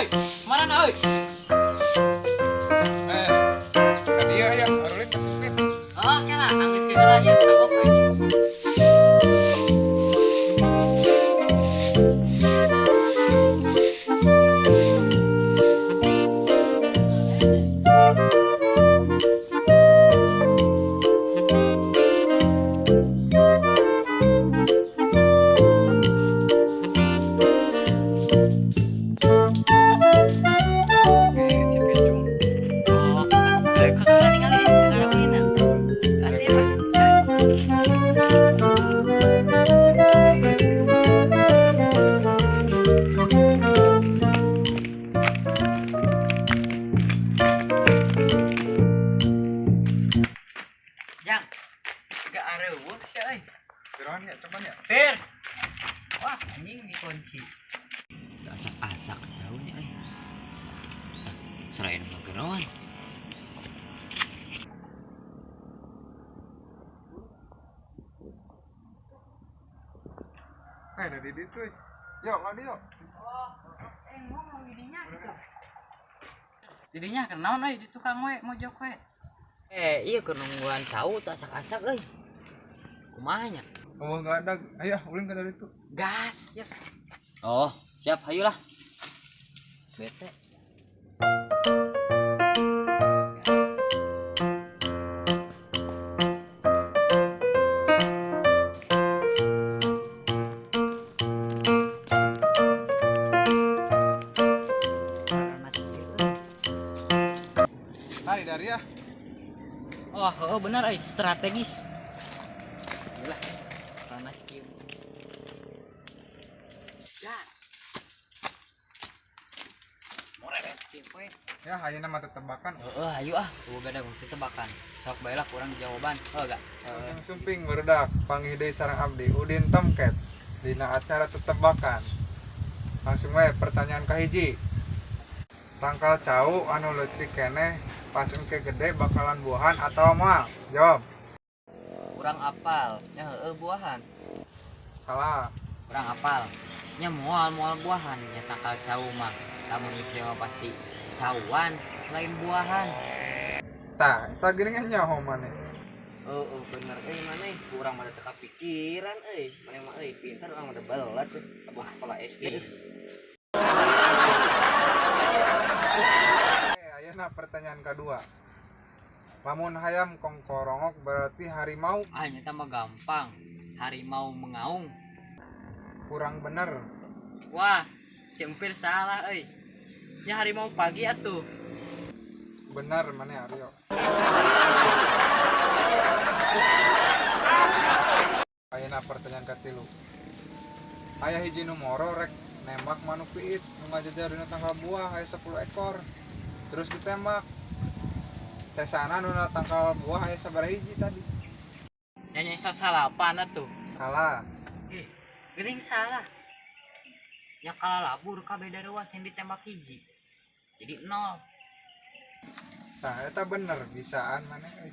Oi, mana na oi? Eh, tadi ya ya, arulin masukin. Oh, kela, anggeus ke heula ieu kagok we. Di Cipicung. Oh, kakak ningali kakak ulina. Kasih Pak. Gas. Jang, gak areuweuh sia euy. Geroan ya, coba ya. Fir. Wah, anjing dikunci. Asak-asak jauhnya euy. Ah, serain mah geroan. Eh, ada di ditu. Eh. Yuk, mandi yuk. Oh, ngomong didinya gitu. Didinya kenaon euy di tukang we mojok we. Eh, iya keur nungguan cau teu asak-asak euy. Kumaha nya? Oh, enggak ada. Ayo, ulin ke dari itu. Gas, ya. Oh, siap, hayulah. Bete. Hari dari ya. Oh, oh benar euy, strategis. Yalah. Panas kieu. Gas. Moret kieu we. Ya, hanya nama tetebakan. Heeh, ayo ah, boga dagung tetebakan. Sok bae lah kurang jawaban. Oh, gak. Yang sumping barudak panggih deui sareng abdi Udin Tomcat dina acara tetebakan. Langsung we pertanyaan kahiji. Tangkal cau anu leutik keneh pas engke gede bakalan buahan atau moal? Jawab. Kurang apal, nya heueuh buahan. Salah. Kurang apal. Nya moal moal buahan, nya tangkal cau mah. Lamun geus gede mah pasti cauan, lain buahan. Tah, eta geuning nyaho maneh. Oh, oh bener euy maneh, kurang mah teu kapikiran euy. Maneh mah euy pintar, urang mah teu belet euy. Abah sekolah SD. Eh, ayeuna pertanyaan kedua. Lamun hayam kongkorongok berarti harimau. Ah, nya mah gampang. Harimau mengaung. Kurang bener. Wah, si Empir salah euy. Nya harimau pagi atuh. Bener maneh Aryo. Ayeuna pertanyaan katilu. Aya hiji nu moro rek nembak manuk piit nu ngajajar dina tangkal buah aya 10 ekor. Terus ditembak. Sesana nu na tangkal buah aya sabaraha hiji tadi? Nya nya salapan atuh. Salah. Eh, geuning salah. Nya kalalabur kabeh daruas yang ditembak hiji. Jadi nol. Tah, eta bener bisaan maneh euy.